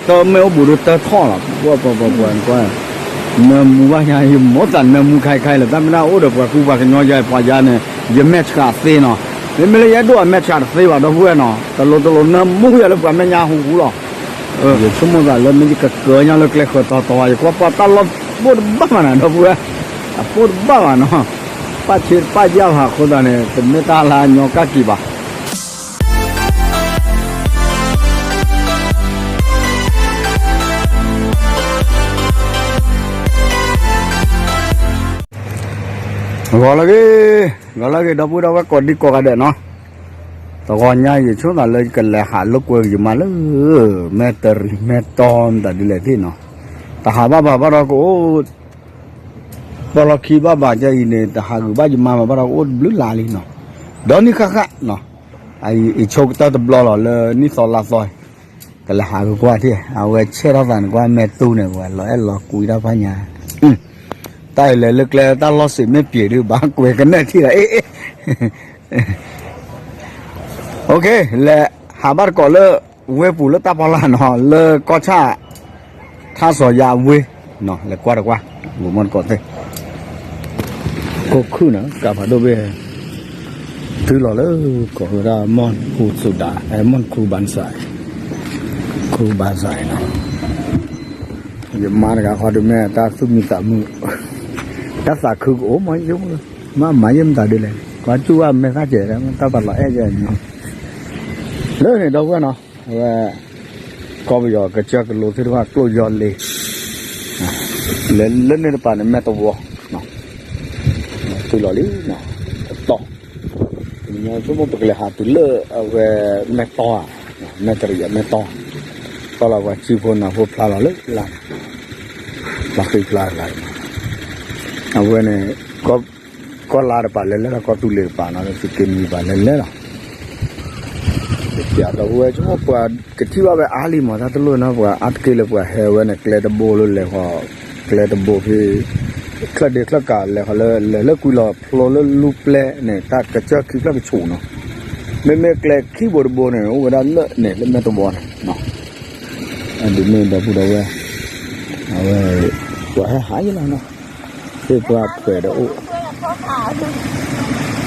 တမ့ၢ်အိၣ်ဘူးဒီးတၢ်ထီၣ်လီၤ, ပှၤပှၤပှၤပှၤနကွၢ်, နၢမူဘၣ်ညါ ယမိၢ်သးနၢမူခဲခဲလၢာ်, တၢ်မ့ၢ်ဒၣ်အိၣ်ဒီးပှၤကူပှၤကညီယၤပှၤယၤန့ၣ် ယမဲာ်ဆှးသ့နီၤ, မ့မ့ၢ်လၢယအဲၣ်ဒိၣ်အမဲာ်ဆှးတသ့ဘၣ် ဒီပုၢ်ဝဲၢ်နီၤ, တလိၤတလိၤနၢမူယၤလၢပှၤမဲာ်ညါဟူဟူလီၤ. ယဆိကမိၣ်သးလၢမ့ၢ်ယကကၢညါလၢကျဲဃၢၤတီတီဝဲ ယကွၢ်ပှၤတၢ်လီၢ်ဘိၣ်တဘၣ်မးနၤ ဒီပုၢ်ဝဲၢ်, အဘိၣ်တဘၣ်ဘၣ်နီၤ, ပၣ်ဆ့ပၣ်ယၢ်ဘၣ်အဃိသတးန့ၣ် တမ့ၢ်တၢ်လၢအညီကၣ်က့ၤဘၣ် ဂီၤလၢဂ့ၤ, ဂီၤလၢဂ့ၤ ဒီပုၢ်ဒီဝဲၢ်ကိးဒံကိးဂၤဒဲးနီၤ, တဂီၤညါယဆိကမိၣ်သးလၢယကလဲၤဟးလိာ်ကွဲယမါလၢ မဲၢ်တရံးမဲၢ်တီမတၤဒ်လဲၣ်သ့ၣ်နီၤ, တဟးဘၣ်ဘၣ်ဘၣ်ဒီးကအိၣ် ပီၣ်လီၢ်ခံဘၣ်ဘၣ်ကဲအံၤန့ၣ် တဟးဂုာ်ဘၣ်ယမါဘၣ်ဘၣ်ဒီးကအိၣ်တဘျုးလါလံနီၤ, ဒီးနံၣ်ဃၣ်ဃၣ်နီၤ, အဆိကတၢၢ်တဘျီလီၤလၢနံၣ်သီလါသီ ကလဲၤဟးဂုာ်ကွၢ်ထံၣ် အဝဲဆဲးထီၣ်သးန့ၣ်ကွၢ်မဲာ်တူန့ၣ် ဝဲလီၤအဲၣ်လီၤကွံတၢ်ဖးညါ, တၢ်အံၤလဲၤလၢကျဲတၢ်လီၢ်စ့းမ့ၢ်ပှဲၤဒုး ဘၣ်ကွဲးကနၣ်ထံၣ်လီၤ အ့ၣ် လဲၤဟးဘၣ်တကိးလၢ ဝ့ၢ်ပူၤလၢတၢ်ဖီလာ်နီၤ လၢကီၢ်ဆၣ် ထါစီၤယၤဝ့ၢ် လဲၤကွၢ်တကွၢ် ဂိၤမီၢ်တကိးသ့ၣ် ကိးခုၣ်နီၤ ကးဖးဒိၣ်ဘ့ၣ် တုၤလီၤလၢ ကိးဝဲဒၣ် မီၢ်ခူသူဒၤ အဲ မီၢ်ခူဘၣ်စၢ် ခူဘၣ်စၢ်နီၤ ယမါတဂၤဃီဒုးမ့ၢ်တၢ်သူၣ်မံသးမုာ် တၢ်သးခုကအိၣ်မးယိ မ့ၢ်မၤယဲၢ်မတၤဒ်လဲၣ် ကွၢ်စူၣ်ဝဲမဲာ်သၣ်ကဲး တၢ်ပာ်လီၤအဲၣ်ကဲ လၢန့ၣ်ဒီပုၢ်ဝဲၢ်နီၤ အဝဲ ကီၢ်ပယီၤကစၢၢ်ကလိသ့ၣ်တဖၣ်ကျိၣ်ယီၤလ့ လၢလၢန့ၣ်တပၤန့ၣ် မဲၢ်တဝီ တုၤလီၤလံ တတီၢ် ဆိကမိၣ်ပကလဲၤဟးတုၤလၢအဝဲ မဲၢ်တီၢ်ဧါ မဲၢ်တရံးမဲၢ်တီၢ် တီၢ်လီၤပှၤစံဖိနၢ်ဖိဖျါလီၤလၢလါန့ၣ် ဖျါဃံဖျါလါ အဝဲန့ၣ် ကီၢ်လါတပၤလဲၤလဲၤလီၤ ကီၢ်သူလ့ၤတပၤနီၤ သုးက့နွံတပၤလဲၤလဲၤလီၤ ဒီပုၢ်ဝဲၢ်ဆိကမိၣ်ပှၤကထံၣ်ဘၣ်ဝဲအါလံမး တၢ်တလိၣ်နီၤ ပှၤအါတက့ၢ်လၢပှၤဟဲဝဲန့ၣ် ကျဲတဘိလၢလဲၤဃီ ကျဲတဘိဖဲ ချၢၣ်ဒ့ချၢၣ်ကးလဲၤဃီလၢ လဲၤလၢကွံလီၤဖျိလၢလူပျဲၢ်န့ၣ် တၢ်ကစၢၢ်ခံဖျၢၣ်ကဆူၣ်နီၤ မ့မ့ၢ်ကျဲခံဘိတဘိန့ၣ် အိၣ်ဝဲဒၣ်လၢန့ၣ် လၢမဲၢ်တဝီန့ၣ် အဒ်န့ၣ်ဒီပုၢ်ဒီဝဲၢ် အဝဲ ပှၤဟဲဟးယဲလီၤနီၤ သ့ၣ်ပှၢ်ဖှဲးဒီးအိၣ်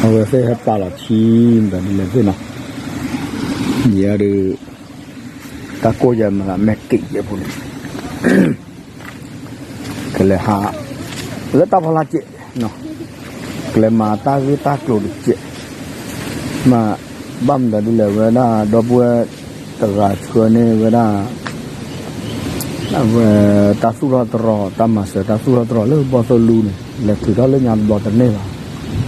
အဝဲသ့ၣ်ဟဲပာ်လီၤဆံမတၤဒ်လဲၣ်သ့ၣ်နီၤ ယဲဒုး တၢ်ကိၢ်ယဲမတၤမဲာ်က့ၤယဲဖိန့ၣ် ကလဲၤဟး လၢတၢ်ဖီလာ်ကဲး ကလဲၤမၤတၢ်ဂ့ၢ်တၢ်ကျိၤတကဲး မ့ၢ်ဘၣ်မတၤဒ်လဲၣ်ဝဲဒၣ် ဒီပုၢ်ဝဲၢ်တဂၤဆှၢန့ၢ်ဝဲဒၣ် အဝဲ တၢ်သူၣ်ထီၣ်တြီၤ တၢ်မၤစၢၤတၢ်သူၣ်ထီၣ်တြီၤလၢဘီၣ်သိၣ်လူန့ၣ် လဲၤထုးထီၣ်လၢညါတဘျီတန့ၢ်ဘၣ်.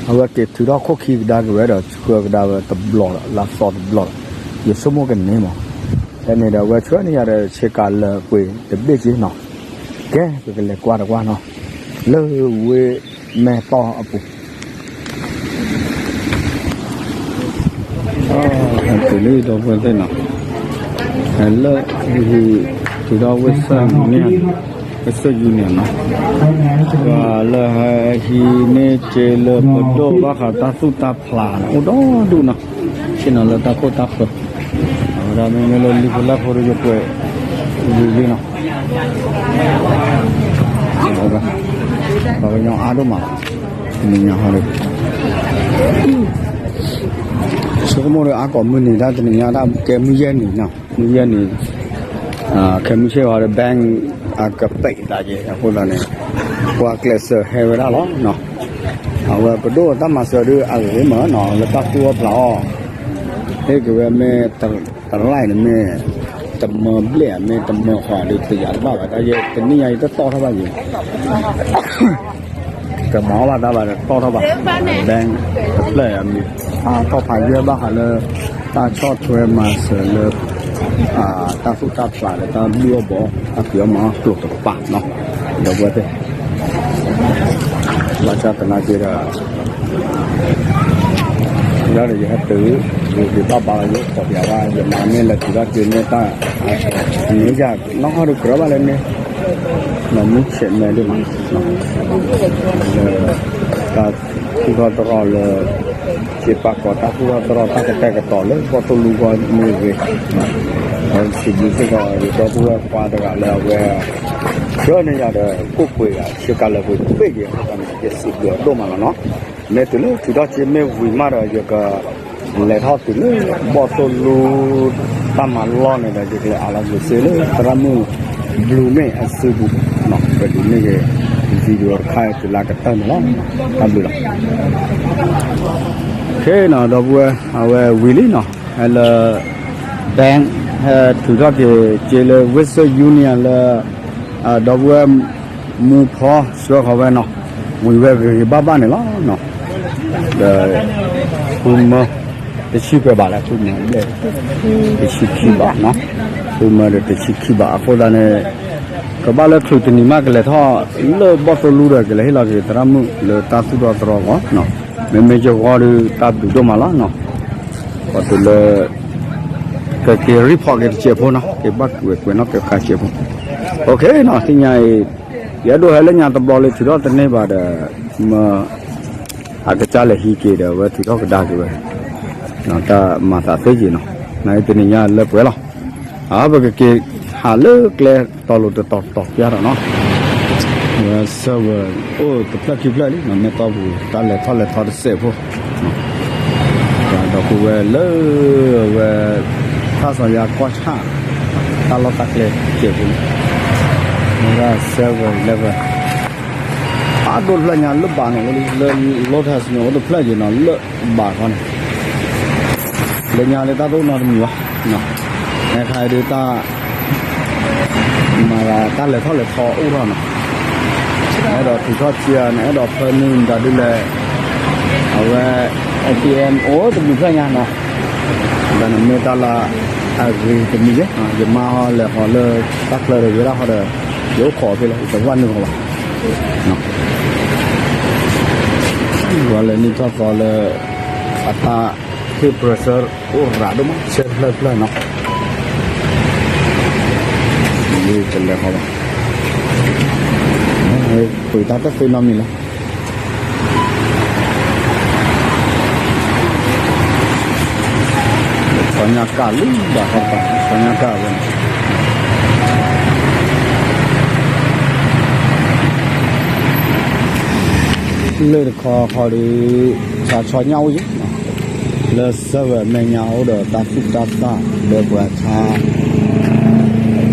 အဝဲက့ၤထုးထီၣ်ခိၣ်ခံကဒါက့ၤဝဲဒီးဆှၢကဒါဝဲတဘျီဒီး လါသီတဘျီဒီး ယဆိကမိၣ်ကန့ၢ်မး. ဖဲန့ၣ်ဒီးအဝဲဆှၢန့ၢ်ယၤဒီးဆ့ကၤလၢာ်ပှ့ၤတဘ့ၣ်က့နီၤ. ကဲ ပကလဲၤကွၢ်တကွၢ်နီၤ လၢဝ့ၢ်မဲၢ်တီၢ်အပူၤ တုၤလံဒီပုၢ်ဝဲၢ်သ့ၣ်နီၤ လၢဟံး တုၤဒီးဝ့ၢ်ဆၢၣ်န့ၣ် ဝ့ၢ်ဆၢၣ်ယူန့ၣ်နီၤ ပှၤလၢဟံးန့ၢ်စ့လၢပဒိၣ်ဘၣ်ဃးတၢ်သူၣ်တၢ်ဖျးန့ၣ် အိၣ်ဒီဒူၣ်နီၤ ဆ့ၣ်နီၤလၢတၢ်ခိၣ်တၢ်ဃၢၤ အဝဲဒၣ်မ့မ့ၢ်လၢလံာ်ဖိလၢ်ဖိဒီးယကွဲးဝံၤလံနီၤ ပှၤကညီအါဒိၣ်မး တနံၤညါဟီဒီး ဆိကမိၣ်ဒီးအါကိးမုၢ်နံၤ တၢ်တနံၤညါ တၢ်ကဲမုၢ်ယဲၢ်နံၤနီၤ မုၢ်ယဲၢ်နံၤ ခဲမုၢ်ဆ့ၣ်ဟီဒီး bank အကပဲာ်သးက့ၤ အဃိသတးန့ၣ် ပှၤကျဲးစၢးဟဲဝဲဒၣ်လီၤ. အဝဲပဒိၣ်တၢ်မၤစၢၤဒုးအဂ့ၤမးနီၤ လၢတၢ်သူၣ်အီၣ်ဖျးအီၣ် ဟ့ၣ်က့ၤဝဲမ့ၢ်တရၢၣ်န့ၣ်မ့ၢ် တမၢဘျဲၣ် မ့ၢ်တမၢဃီဒုး တယာ်တဘၣ်ဘၣ် တၢ်ယဲတနံၣ်ညါအံၤတတီၢ်ထီၣ်ဘၣ်ယဲ ကမၤအီၣ်ဘၣ်တၢ်ဘၣ်ဒီးတီၢ်ထီၣ်ဘၣ် bank တဖျၢၣ်အံၤ အါထီၣ်ဖးယဲၢ်ဘၣ်ဃးလၢ တၢ်ဆီၣ်ထွဲမၤစၢၤလၢ တၢ်သူၣ်တၢ်ဖျးဒီးတၢ်ဘံၣ်အီၣ်ဘီအီၣ် တၢ်ဖံးအီၣ်မၤအီၣ်ကျိၤတကပၤနီၤ ဒီပုၢ်ဝဲၢ်သ့ၣ် ဘၣ်ဆၣ်သနာ်က့ဒီး ဒီးယဟဲတုၤ ယဘၣ်ဘါလီၤ ယအိၣ်ခိးပၠးဘၣ် ယမၤမ့ၢ်လဲၤတုၤထီၣ်က့ၤမ့ၢ်တၢ် မ့ၢ်ယၤနီၢ်ဟီၣ်ဒုးကြၢးဘၣ်လၢန့ၣ် လီၤမူဆဲးမဲာ်ဒိၣ်မး လၢ တၢ်သူၣ်ထီၣ်တြီၢ်လၢ စ့ပာ်ကီၤတၢ်သူၣ်ထီၣ်တြီၢ်တၢ်ကတဲာ်ကတီၤလၢဘီၣ်သိၣ်လူကီၢ်မ့ၢ်ဂ့ၤ စံးဘျုးစ့ၢ်ကီး ယဒီပုၢ်ဝဲၢ်ခွါတဂၤလၢအဝဲ ဆှၢန့ၢ်ယၤဒီး ကိၣ်ပှ့ၤယၤ ဆ့ကၤလၢပှ့ၤတဘ့ၣ်က့ၤအဃိသတးန့ၣ် ယစံးဘျုးအဒိၣ်မးလီၤနီၤ. မ့ၢ်တုၤလၢထုးထီၣ်စ့မ့ၢ်ဝံၤမးဒီး ယကလဲၤထီၣ်တုၤလၢဘီၣ်သိၣ်လူ တၢ်မၤလီၢ်န့ၣ်ဒီး ယကလဲၤအးလီၤက့ၤစ့လၢသရၣ်မုၣ် ဘျူးမ့ၢ်အစုပူၤ ပဒုးန့ၢ်က့ၤ video တခါအံၤတုၤလၢကတၢၢ်န့ၣ်လီၤ. တၢ်ဘျုးလီၤ. ခဲနီၤ ဒီပုၢ်ဝဲၢ် အဝဲဝံၤလံနီၤ ဟဲလၢ bank ဟဲထုးထီၣ်က့ၤစ့လၢ Western Union လၢ ဒီပုၢ်ဝဲၢ် မူဖီဆှၢဃီၤဝဲနီၤ ဝံၤဝဲဂ့ၤဂ့ၤဘၣ်ဘၣ်န့ၣ်လီၤ. ဒီး ဖုမၢ တဆံပှဲၤဘၣ်လၢ ဖုမၢ တဆံခံဘၣ်နီၤ ဖုမၢဒီးတဆံခံဘၣ်အဃိသတးန့ၣ် ကဘၣ်လၢချုးတနံၤမးကလဲၤထီၣ်လၢဘီၣ်သိၣ်လူဒီး ကလဲၤဟ့ၣ်လီၤက့ၤသရၣ်မုၣ်လၢတၢ်သူၣ်ထီၣ်သရီဂီၢ်နီၤ. မ့မ့ၢ်ယဂီၢ်ဒီးတၢ်ဘျုးဒိၣ်မးလီၤနီၤ. ပှၤတုၤလၢ ကက့ၤ report က့ၤတစဲးဖိနီၤ က့ၤဘၣ်ကွဲးကွဲးနီၣ်က့ၤဃာ်စဲးဖိ OK နီၤ သ့ၣ်ညါအံၤ ယအဲၣ်ဒိးဟဲလၢညါတဘျီလၢထုးထီၣ်တန့ၢ်ဘၣ်ဒီး မ အကစၢ်လဲၤဟံးက့ၤဒီး အဝဲထုးထီၣ်ကဒါက့ၤဝဲ တၢ်မၤသးသ့က့ၤနီၤ နတနံၤညါလၢပှဲၤလီၤ. အါ ပကက့ၤဟးလၢကျဲတီၤလိၤတတီၤတီၤပျါဒီးနီၤ ဝဲ server အိၣ်တဖျၢၣ်ခံဖျၢၣ်လံနီၤ မ့ၢ်တီပူၤ တၢ်လဲၤထီၣ်လဲၤထီတစဲးဖိ ဒီပုၢ်ဝဲၢ်လၢ ဝဲ ထါစီၤယါကီၢ်ဆၣ် တၢ်လီၢ်တၢ်ကျဲစဲးဖိန့ၣ် မ့ၢ်ဒၣ် seven eleven ဖးဒိၣ်တဖျၢၣ်ညါလၢဘၣ်န့ၣ် အိၣ်လၢ Lotus န့ၣ် အိၣ်တဖျၢၣ်က့ၤနီၤ လၢဘၣ်ခီန့ၣ် လၢညါလၢတၢ်တအိၣ်နီတမံၤဘၣ် နခါအံၤဒုးတၢ် မၤသးတၢ်လဲၤထီၣ်လဲၤထီအိၣ်ထီၣ်နီၤ နအဲၣ်ဒိးထုးထီၣ်စ့ နအဲၣ်ဒိးဖၢနုာ်မတၤဒ်လဲၣ် အဝဲ ATM အိၣ်တမံၤဖျၢၣ်ညါနီၤ ဒီးနမ့ၢ်တၢ်လၢအဂ့ၤတမံၤယဲ ယမါဟီလဲၤဃီၤလၢတၢ်ချၢဒီး ယဝဲဒၣ်ဃီဒီး ယအိၣ်ခိးအီၤဖဲလဲၣ် ယတဝၢ်နုာ်ဃီဘၣ် ပှၤလဲၤနံၣ်ထီၣ်သီလၢ အတၢ်ဟ့ၣ်ပၢၢ်ဆၢအိၣ်ရၤဒိၣ်မး ဆဲဖျၢၣ်ဖျၢၣ်နီၤ လၢတလဲၤဃီဘၣ် ပှ့ၤတၢ်တသ့နီတမံၤလီၤ ဆီညါကၣ်လံဘၣ်ခီတပၤ ဆီညါကၣ်ဝဲန့ၣ် လၢတခီခီဒီး ဆါဆီညၣ်အိၣ်ယံၤ လၢ server မဲာ်ညါအိၣ်ဒီးတၢ်သူၣ်တၢ်သၣ် ဒီးပှၤဆါ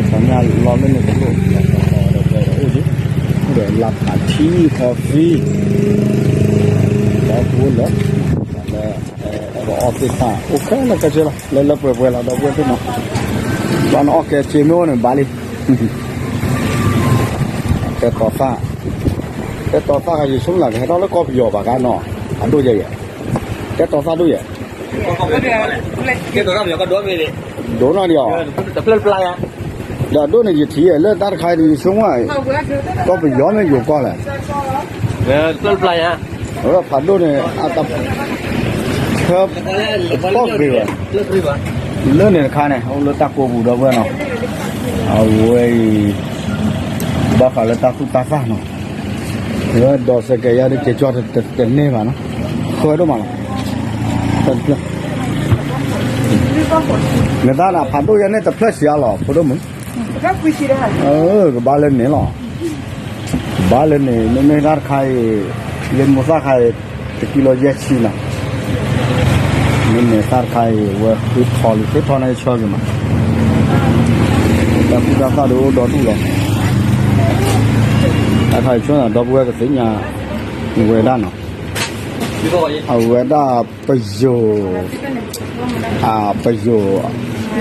ဆီညၣ်လီၤလၢန့ၣ်တလိၣ် ဒီးပှၤအိၣ်ယံၤ အိၣ်ဒီးလါဖးထံ coffee ဒီးပှၤလၢ လၢ ပအီၣ်သ့ၣ်တဖၣ် အိၣ်ခဲလၢာ်ခဲဆ့လီၤ လၢလၢပှဲၤပှဲၤလီၤ ဒီပုၢ်ဝဲၢ်သ့ၣ်နီၤ ဘၣ်နအီၣ်ကဲစ့မ့ၢ်အိၣ်န့ၣ်ဘၣ်လံ တဲတီၤသၣ် တဲတီၤသၣ်ကယံာ်ဆိကမိၣ်လၢကဟဲထီၣ်လၢကီၢ်ပယီၤဘၣ်ကါနီၤ အဒိၣ်ယဲယဲ တဲတီၤသၣ်ဒိၣ်ယဲ ဒိၣ်နီၢ်ဒံးအီၤ ဒီးအဒိၣ်န့ၣ်ယထံၣ်လၢတၢ်တခါအံၤဒ်ယဆိကမိၣ် ကီၢ်ပယီၤမ့ၢ်ယိၤကီၢ်လဲၣ် အဝဲဖးဒိၣ်န့ၣ် အတၢ် ဆၢ ပီၣ်ဂ့ၤဘၣ် လၢန့ၣ်တခါန့ၣ် အိၣ်လၢတၢ်ကိးပူၤဒီပုၢ်ဝဲၢ်နီၤ အဝဲအံၤ ဘၣ်ဃးလၢတၢ်သူၣ်တၢ်သၣ်နီၤ ဝဲဒီးစဲးကဲးယါဒ်က့ၤကၠီတန့ၢ်ဘၣ်နီၤ ဃၢဒိၣ်မးလီၤ နတၢ်နဖးဒိၣ်ယါန့ၣ်တဖျၢၣ်ဆံးအါလီၤ ဖိဒိၣ်မုၣ် ကဘၣ်လၢန့ၣ်လီၤ ကဘၣ်လၢန့ၣ် မ့မ့ၢ်တၢ်တခါအံၤ လၢမိၢ်သၣ်ခါအံၤ တကံလိယဲၢ်ဆံလီၤ မ့မ့ၢ်တၢ်တခါအံၤ ဝဲဃုထီလံ ဃုထီန့ၣ်ဆၢက့ၤမး တၢ်ကူတၢ်သၣ်ဒုးအိၣ်ဒီဒူၣ်လီၤ တၢ်ခါအံၤဆိဒီပုၢ်ဝဲၢ်ကသ့ၣ်ညါ ဝဲဒၣ်နီၤ အဝဲဒၣ်ပယိၤ အပယိၤ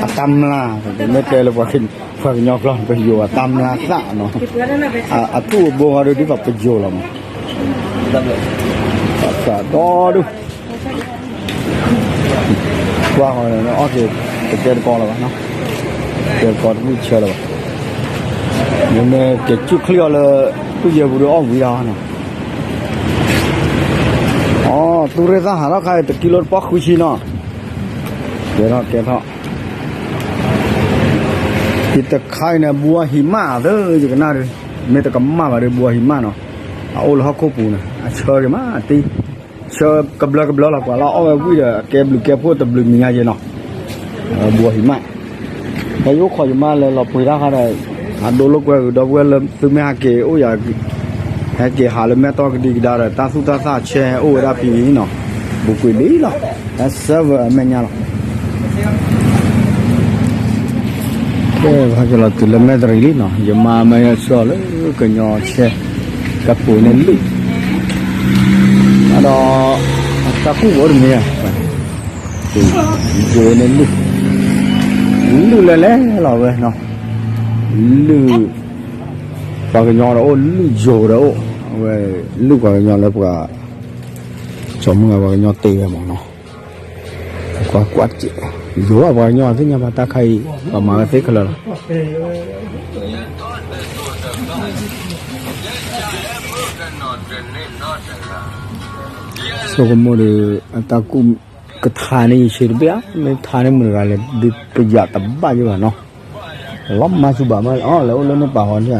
အတၢ်မျၢ် မ့ၢ်တဲလၢပှၤကညီကျိာ် ပယိၤအတၢ်မျၢ်သၣ်နီၤ အထူၣ်အဘိဟီဒုးဒ်သိးပယိၤလီၤမး သၣ်ဒီဒူၣ် ကွၢ်ဃီန့ၣ် အီၣ်က့ၤ တကဲတကီလၢၤဘၣ်နီၤ ကဲတကီတမ့ၢ်ဆၢလၢၤဘၣ် မ့မ့ၢ်က့ၤကူၣ်ချံအီၤလၢ သူၣ်ယဲၢ်ပူၤဒီးအီၣ်ဝံၤလီၤနီၤ အီ သူၣ်ရ့ၣ်သၣ်ဟးထီၣ်ခါအံၤ တကံလိတပီၢ်ဃုဆံနီၤ ကဲထီၣ်ကဲထီၣ် ယတခါအံၤန့ၣ် ဘှီဟံးမးသၢ ယကနၣ်ဒုး မ့ၢ်တကမၣ်ဘၣ်ဒီးဘှီဟံးမးနီၤ အအိၣ်လၢဟီၣ်ခိၣ်ပူၤန့ၣ် အဆၢက့ၤမးတံၢ် ဆၢကဘျၢကဘျၢလီၤ ပှၤလၢအီၣ်ဝဲဝံၣ်ဒီး အကဲဘျုးကဲဖှိၣ်တဘျုးမံၤညါယဲနီၤ ဘှီဟံးမး ဖဲယအိၣ်ခိးယမါလဲၤလီၤပှ့ၤတၢ်ခါဒီး အဒိလိာ်ကွဲဂုာ်ဒီပုၢ်ဝဲၢ်လၢသုမ့ၢ်ဟဲက့ၤအိၣ်ယၤ ဟဲက့ၤဟးလၢမဲၢ်တီၢ်ကဒံကဒါဒီး တၢ်သူၣ်တၢ်သၣ်ဆဲဟဲအိၣ်ဝဲဒၣ်ဖဲအံၤနီၤ, ဘူးကွံာ်လံလီၤ, ဟဲ serve အမဲာ်ညါလီၤ. ကဲ ဟဲက့ၤလီၤတုၤလၢမဲၢ်တရံးလံနီၤ, ယမါမ့ၢ်ဟဲဆှၢလၢကညီဆဲ ကပှ့ၤန့ၢ်လုၢ်, ဒီး တၢ်ကူၣ်အိၣ်တမံၤ ယိၤန့ၣ်လုၢ်, လုၢ်လၢလဲၣ်လီၤဝဲနီၤ, လုၢ် ပှၤကညီဒီးအိၣ် လုၢ်ယိၤဒီးအိၣ်, အဝဲ လုၢ်ပှၤကညီလၢပှၤ ကၠီၤမုၢ်ဂၤပှၤကညီတ့ဝဲမးနီၤ, ကွၢ်ကွၢ်တက့ၢ်, ယိၤဘၣ်ပှၤကညီသ့ၣ်ညါဘၣ်တၢ်ခါအံၤ ပှၤမၤဝဲသ့ခဲလၢာ်လီၤ. ဆိကမိၣ်ဒီး အတၢ်ကူၣ်ကထါန့ၣ်ယဆ့တဘ့ၣ်ဧါ, မ့ၢ်ထါန့ၣ်မုၢ်တဂၤလဲၣ် ဒုးပယၣ်တဘၣ်ယဘၣ်နီၤ, လီၤမၤဆူၣ်ဘၣ်မး အီၤလဲၤအိၣ်လၢန့ၣ်ပာ်ဟီန့ၣ်ဧါ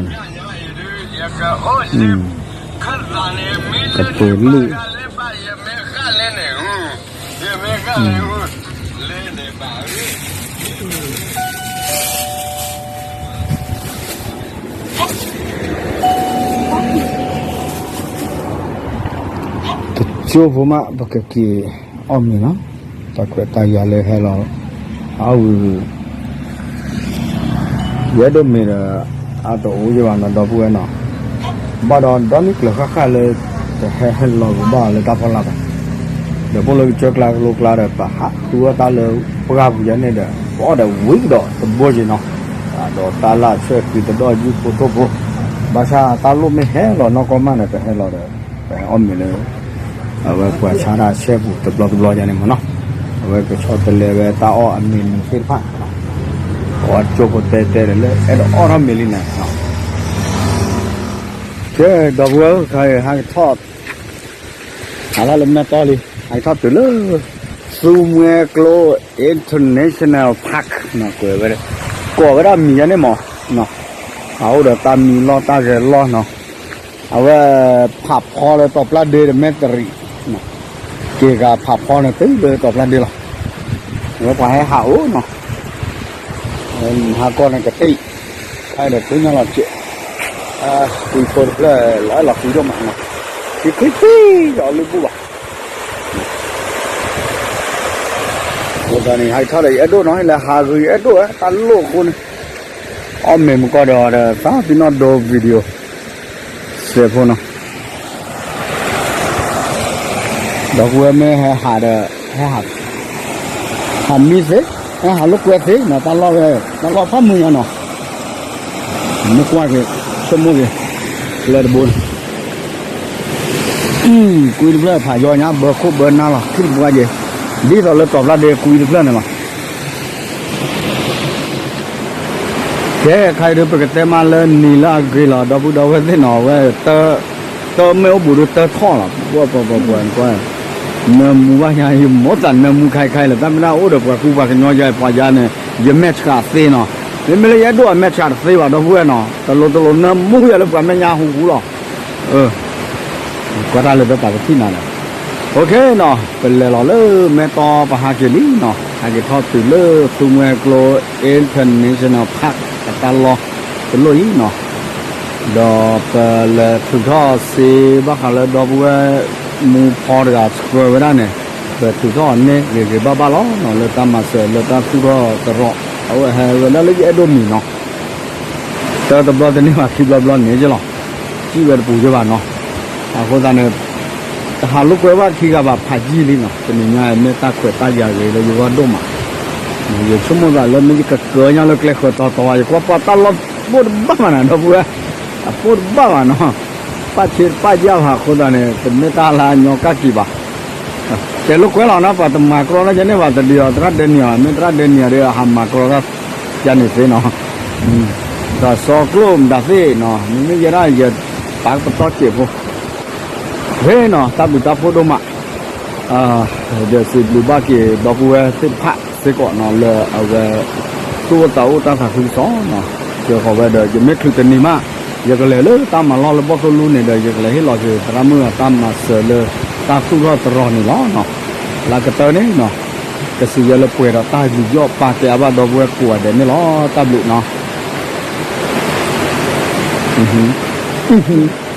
န့ၣ်, ကပှ့ၤလုၢ် တကၠိဖိမး ပကက့ၤအီၣ်မ့ၤနီၤ, တၢ်ခွဲးတၢ်ယာ်လၢဟဲလီၤ အဝံၤ ယအဲၣ်ဒိးမ့ၢ်ဒီး အတအိၣ်ယဘၣ်နီၤ ဒီပုၢ်ဝဲၢ်နီၤ, ဘၣ်ဒီးဒီနံၣ်ကျၢၤဃၣ်ဃၣ်လၢ တဟဲလီၤကဘၣ်လၢတၢ်ဖီလာ်ဘၣ်, ဒီးဖိလၢကစၢၢ်ကျါကလိကျါဒီး ပဟးဃုအီၣ်တၢ်လၢပှၢ်ပူၤယဲန့ၣ်ဒီး ပအီၣ်ဒီးဝံၤကဒီးတဘိက့ၤနီၤ, ဒီးတၢ်လၢဆဲးကွံာ်တဒီးယုၢ်ဖိထိၣ်ဖိ, ဘၣ်ဆၣ်တၢ်လိၣ်မ့ၢ်ဟဲလီၤနီၢ်ကီၢ်မးန့ၣ် ပဟဲလီၤဒီး ပဟဲအီၣ်မ့ၤလၢ အဝဲပှၤဆါတၢ်ဆဲပူၤတဘျီတဘျီယဲန့ၣ်မးနီၤ, အဝဲကဆီတလဲဝဲတၢ်အီၣ်အမံၤနံၤသ့ၣ်တဖၣ်, ပှၤကၠိဖိတဲတဲဒီးလၢအဲၣ်ဒိးအီၣ်ထီၣ်မ့ၤလံန့ၣ်, ကဲ ဒီပုၢ်ဝဲၢ် ခါအံၤဟဲကထီၣ် ဟးထီၣ်လၢမဲၢ်တီၢ်လံ, ဟဲကထီၣ်တုၤလၢ သူမွဲကျိ International Park နီၤ, ကွဲးဝဲဒၣ် ကိးဝဲဒၣ်မံၤယဲန့ၣ်မး, အအိၣ်ဒီးတၢ်မံလီၢ်တၢ်ဂဲၤလီၢ်နီၤ, အဝဲ ဖးဖီလၢတီၤပျၢ်ဒ့ဒီးမဲၢ်တရံး, က့ၤဂၤဖးဖီန့ၣ်တုၤလၢတီၤပျၢ်ဒ့လီၤ, အဝဲပှၤဟဲဟးအိၣ်နီၤ, ဟးကီၢ်န့ၣ်ကသ့ၣ်, ဟဲဒီးသ့ၣ်ညါလီၤစဲး, ကွံဖိတဖျၢၣ်လီၤအဲၣ်လီၤကွံဒိၣ်မးနီၤ, သံခွံခွံဒီးအီၤလုၢ်ဘူၣ်ဘၣ် အဃိသတးန့ၣ် ဟဲထီၣ်ဒီးယအဲၣ်ဒိၣ်နီၤ, လဲၤဟးဂ့ၤယအဲၣ်ဒိၣ်ဝဲ တၢ်လိၣ်အဃိန့ၣ်, အီၣ်မ့ၤမကီၢ်ဒီးဒီး သးပ့ၤနီၣ်ဒိ video စဲးဖိနီၤ, ဒီပုၢ်ဝဲၢ်မ့ၢ်ဟဲဟးဒီး ဟဲဟး ဟးမံသ့, ဟဲဟးလိာ်ကွဲသ့နီၤ, တၢ်လီၢ်ဝဲ တၢ်လီၢ်ဖးမုၢ်ညါနီၤ, မ့ၢ်ကွၢ်က့ၤ ဆိကမိၣ်က့ၤ လၢတဘိန့ၣ် ကွံတဖျၢၣ်ဖးယီညါ ဘၢခိၣ်ဘၢနါလီၤ ခံတပှၢ်က့ၤ, ဒ်သိးလၢတီၤဖျါဒ့ကွံတဖျၢၣ်န့ၣ်လီၤ. ကဲ ခါအံၤဒုး ပကတဲမးလၢနံၤလၢအဂ့ၤလီၤ ဒီပုၢ်ဒီဝဲၢ်သ့ၣ်နီၤ, အဝဲ တၢ်မ့ၢ်အိၣ်ဘူးဒုးတၢ်ထီၣ်လီၤ, ပှၤပှၤပှၤပှၤကွၢ် နၢမူဘၣ်ညါ ယမိၣ်သးနၢမူခဲခဲလၢာ်, တၢ်မ့ၢ်ဒၣ်အိၣ်ဒီးပှၤကူပှၤကညီယါ ပှၤယါန့ၣ် ယမဲာ်ဆှးသ့နီၤ, မ့မ့ၢ်လၢယအဲၣ်ဒိးအမဲာ်ဆှးတသ့ဘၣ် ဒီပုၢ်ဝဲၢ်နီၤ, တလိၤတလိၤနၢမူယါလၢပှၤမဲာ်ညါဟူဟူလီၤ. ကွၢ်တၢ်လၢတၢ်ပာ်ကထံၣ်နၤဒီး OK နီၤ, ပလဲၤလီၤလၢမဲၢ်တီပဟးက့ၤလံနီၤ, ဟးက့ၤထီၣ်တုၤလၢသူမွဲကျိ International Park အတၢ်လီၢ်တလိၣ်အံၤနီၤ, ဒီးပလဲၤထုးထီၣ်စ့ဘၣ်ဃးလၢဒီပုၢ်ဝဲၢ်မူဖီတဂၤဆှၢဝဲဒၣ်န့ၣ်, ပထုးထီၣ်အီၤန့ၢ်ဂ့ၤဂ့ၤဘၣ်ဘၣ်လီၤနီၤ, လၢတၢ်မၤစၢၤလၢတၢ်သူၣ်ထီၣ်သရိာ်, အဝဲဟဲဝဲဒၣ်လၢယအဲၣ်ဒိးမံၤနီၤ တၢတဘျီတန့ၢ်ဘၣ် ခံဘျီဘျီန့ၣ်က့လီၤ, စံၣ်ဝဲတပူၤက့ဘၣ်နီၤ, အဃိသတးန့ၣ် တဟးလိာ်ကွဲဘၣ်ခံဂၤဘၣ်ဖးယံာ်လံနီၤ, တနံၤညါမ့ၢ်တၢ်ခွဲးတၢ်ယာ်ဂ့ၤလၢယဂီၢ်ဒိၣ်မး, ယဆိကမိၣ်သးလၢမ့ၢ်ယကကၢညါလၢကျဲဃၢၤတီတီ ယကွၢ်ပှၤတၢ်လီၢ်ပိၢ်တဘၣ်ဘၣ်နၤ ဒီပုၢ်ဝဲၢ်, အပိၢ်တဘၣ်ဘၣ်နီၤ, ပၣ်ဆ့ပၣ်ယၣ်ဘၣ်အဃိသတးန့ၣ် တမ့ၢ်တၢ်လၢအညီကၣ်က့ၤဘၣ် တဲလိာ်ကွဲလီၤနီၤ, ပှၤတမၤကြီတၢ်ယဲန့ၣ်ဘၣ်တဒံးအီၤ, သရၣ်ဒဲနံၤအီၤ, မ့ၢ်သရၣ်ဒဲနံၤအီၤဒီး အဟးမၤကြီတၢ်ယါန့ၣ်သ့နီၤ, ဒီးစီၤကျိၣ်မတၤသ့ၣ်နီၤ, မ့မ့ၢ်ယဲဒၣ်ယပာ်ကပတီၢ်စဲးဖိ, ဝဲနီၤ တၢ်ဘျုးတၢ်ဖှိၣ်ဒိၣ်မး, ဒီးစံးဘျုးဘၣ်က့ၤဒီပုၢ်ဝဲၢ်သ့ၣ်တဖၣ်စ့ၢ်ကီးနီၤ လၢအဝဲ သူၣ်အိၣ်သးအိၣ်တၢ်သးခုကစီၣ်နီၤ, စၢဃီၤဝဲဒီး ယမ့ၢ်ချုးတနံၤမး ယကလဲၤလၢတၢ်မၤလီၢ်လၢဘီၣ်သိၣ်လူန့ၣ်ဒီး ယကလဲၤဟ့ၣ်လီၤက့ၤသရၣ်မုၣ်အတၢ်မၤစၢၤလၢတၢ်သူၣ်ထီၣ်သရိာ်န့ၣ်လီၤ. လၢကတၢၢ်န့ၣ်နီၤ ကစံးယဲလၢပှဲၤဒီးတၢ်ယူးယီၣ်ပာ်ကဲအါဘၣ်ဒီပုၢ်ဝဲၢ်ကိးဂၤဒဲးန့ၣ်လီၤ. တၢ်ဘျုးနီၤ.